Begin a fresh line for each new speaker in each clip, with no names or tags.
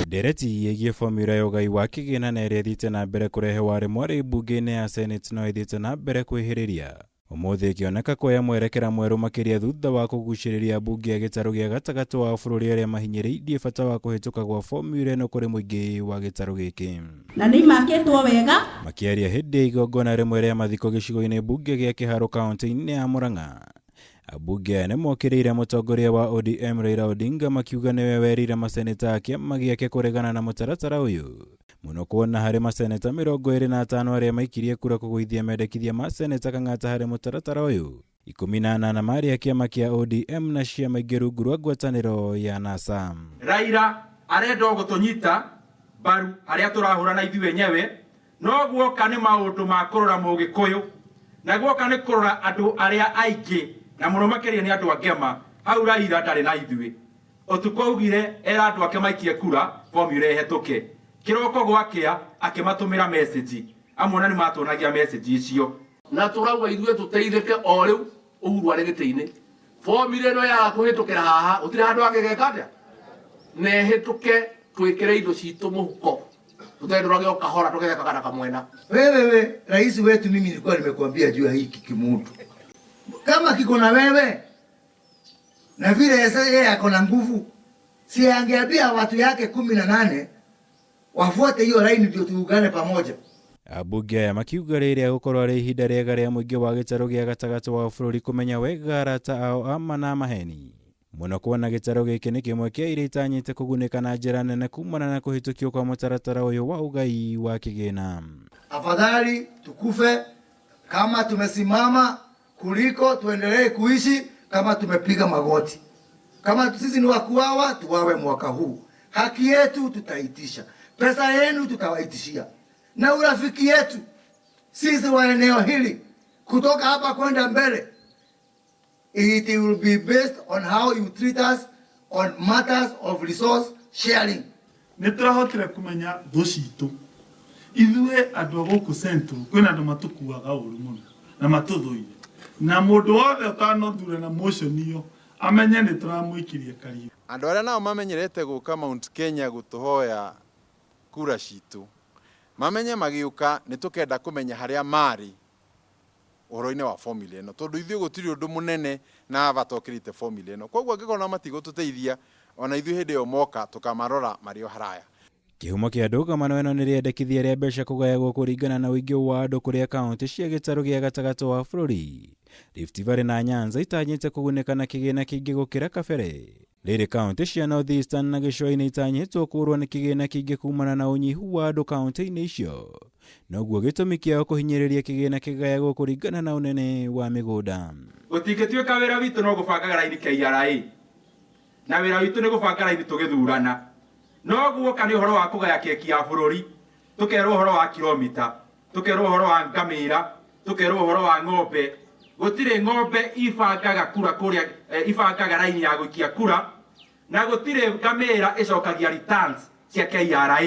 Ndereti ĩgiĩ formula ya ũgai wa kĩgĩna na ĩrĩa ĩthiĩte na mbere kũrehe warĩ mwarĩ mbunge-inĩ ya Senate no ĩthiĩte na mbere kwĩhĩrĩria. Ũmũthĩ ĩkĩoneka kuoya mwerekera mwerũ makĩria thutha wa kũgucĩrĩria ambunge a gĩtarũ gĩa gatagatĩ wa bũrũri arĩa mahinyĩrĩirie bata wa kũhĩtũka gwa formula ĩno kũrĩ mũingĩ wa gĩtarũ gĩkĩ.
Na nĩ imakĩtwo wega.
Makĩaria hĩndĩ ya igongona rĩmwe rĩa mathiko gĩcigo-inĩ mbunge gĩa Kĩharũ kaunti-inĩ ya Murang'a, ambunge aya nĩmokĩrĩire mũtongoria wa ODM Raila Odinga makiuga nĩwe werire maseneta a kĩama gĩake kũregana na mũtaratara ũyũ mũno kuona harĩ maseneta 25 arĩa maikirie kura kũgũithia mendekithia ma seneta Kang'ata harĩ mũtaratara ũyũ, 18 marĩ a kĩama kĩa ODM na ciama ingĩ rungu rwa ngwatanĩro ya NASA.
Raila arenda o gũtũnyita mbaru harĩa tũrahũra na ithuĩ enyewe, no guoka nĩ maũndũ ma kũrora Mũgĩkũyũ, na guoka nĩ kũrora andũ arĩa aingĩ, na mũno makĩria nĩ andũ a Ngema, hau Raila ndarĩ na ithuĩ. Ũtukũ augire era andũ ake maikie kura formula ĩhetũke. Kĩroko gwakĩa akĩmatũmĩra message. Amwe ona nĩmatuonagia message icio.
Na tũrauga ithuĩ tũteithĩke o rĩu Uhuru arĩ gĩtĩ-inĩ. Formula ĩno yaga kũhĩtũkĩra haha gũtirĩ handũ hangĩ geka atĩa? Na ĩhĩtũke twĩkĩre indo citũ mũhuko tũtendũrage o kahora tũgekaga na kamwena.
Wewe rais wetu, mimi nilikuwa nimekuambia juu ya hiki kimutu, kama kiko na wewe na vile sasa yeye ako na nguvu, si angeambia watu yake 18 wafuate hiyo laini ndio tuungane pamoja.
Ambunge aya makiuga rĩrĩa gũkorwo arĩ ihinda rĩega rĩa mũingĩ wa gĩtarũ gĩa gatagatĩ wa bũrũri kũmenya wega arata ao a ma na maheni. Mũno kuona gĩtarũ gĩkĩ nĩ kĩmwe kĩa iria itanyĩte kũgunĩka na njĩra nene kumana na kũhĩtũkio kwa mũtaratara ũyũ wa ũgai wa kĩgĩna.
Afadhali tukufe kama tumesimama kuliko tuendelee kuishi kama tumepiga magoti. Kama sisi ni wakuawa, tuwawe mwaka huu. Haki yetu tutaitisha, pesa yenu tutawaitishia, na urafiki yetu sisi wa eneo hili kutoka hapa kwenda mbele, it will be based on how you treat us on matters of resource sharing.
Nĩ tũrahotire kũmenya thũ citũ. Ithuĩ andũ a gũkũ Central kwĩna andũ matũkuaga ũru mũno na matũthũire. Na mũndũ wothe ũtanothura na motion ĩyo amenye nĩ tũramũikĩria kariũ.
Andũ arĩa nao mamenyerete gũka Mount Kenya gũtũhoya kura citũ, mamenye magĩũka nĩ tũkenda kũmenya harĩa marĩ ũhoro-inĩ wa formula ĩno, tondũ ithuĩ gũtirĩ ũndũ mũnene na bata ũkĩrĩte formula ĩno. Koguo angĩkorwo matigũtũteithia, ona ithuĩ hĩndĩ ĩyo moka tũkamarora marĩ o haraya.
Kĩhumo kĩa ndũgamano ĩno nĩ rĩendekithia rĩa mbeca kũgayagwo kũringana na ũingĩ wa andũ kũrĩa kaunti cia gĩtarũ gĩa gatagatĩ wa bũrũri, Rift Valley na Nyanza itanyĩte kũgunĩka na kĩgĩna kĩingĩ gũkĩra kabere. Rĩrĩ kaunti cia North Eastern na gĩcũa-inĩ itanyĩtwo kũũrwo nĩ kĩgĩna kĩingĩ kumana na ũnyihu wa andũ kaunti-inĩ icio, noguo gĩtũmi kĩao kũhinyĩrĩria kĩgĩna kĩgayagwo kũringana na ũnene wa mĩgũnda.
Gũtingĩtuĩka wĩra witũ no gũbangaga raini KRA, na wĩra witũ nĩ gũbanga raini tũgĩthurana. No guoka nĩ ũhoro wa kũgaya keki ya bũrũri, tũkerwo ũhoro wa kilomita, tũkerwo ũhoro wa ngamĩra, tũkerwo ũhoro wa ng'ombe. Gũtirĩ ng'ombe ibangaga kura kũrĩa, ibangaga raini ya gũikia kura, na gũtirĩ ngamĩra ĩcokagia returns cia KRA.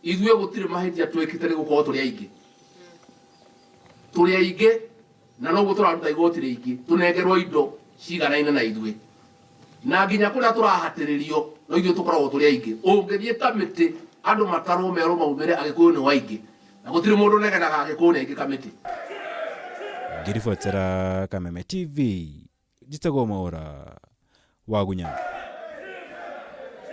Ithuĩ gũtirĩ mahĩtia twĩkĩte nĩ gũkorwo tũrĩ aingĩ. Tũrĩ aingĩ na noguo tũraruta igoti rĩingĩ, tũnengerwo indo ciganaine na ithuĩ. Na nginya kũrĩa tũrahatĩrĩrio no ithuĩ tũkoragwo tũrĩ aingĩ. Ũngĩthiĩ kamĩtĩ andũ matarwo merwo maumĩre Agĩkũyũ nĩo aingĩ. Na gũtirĩ mũndũ ũnegenaga Agĩkũyũ nĩ aingĩ kamĩtĩ.
Ngĩribotera Kameme TV, njĩtagwo Mwaũra Wagunya.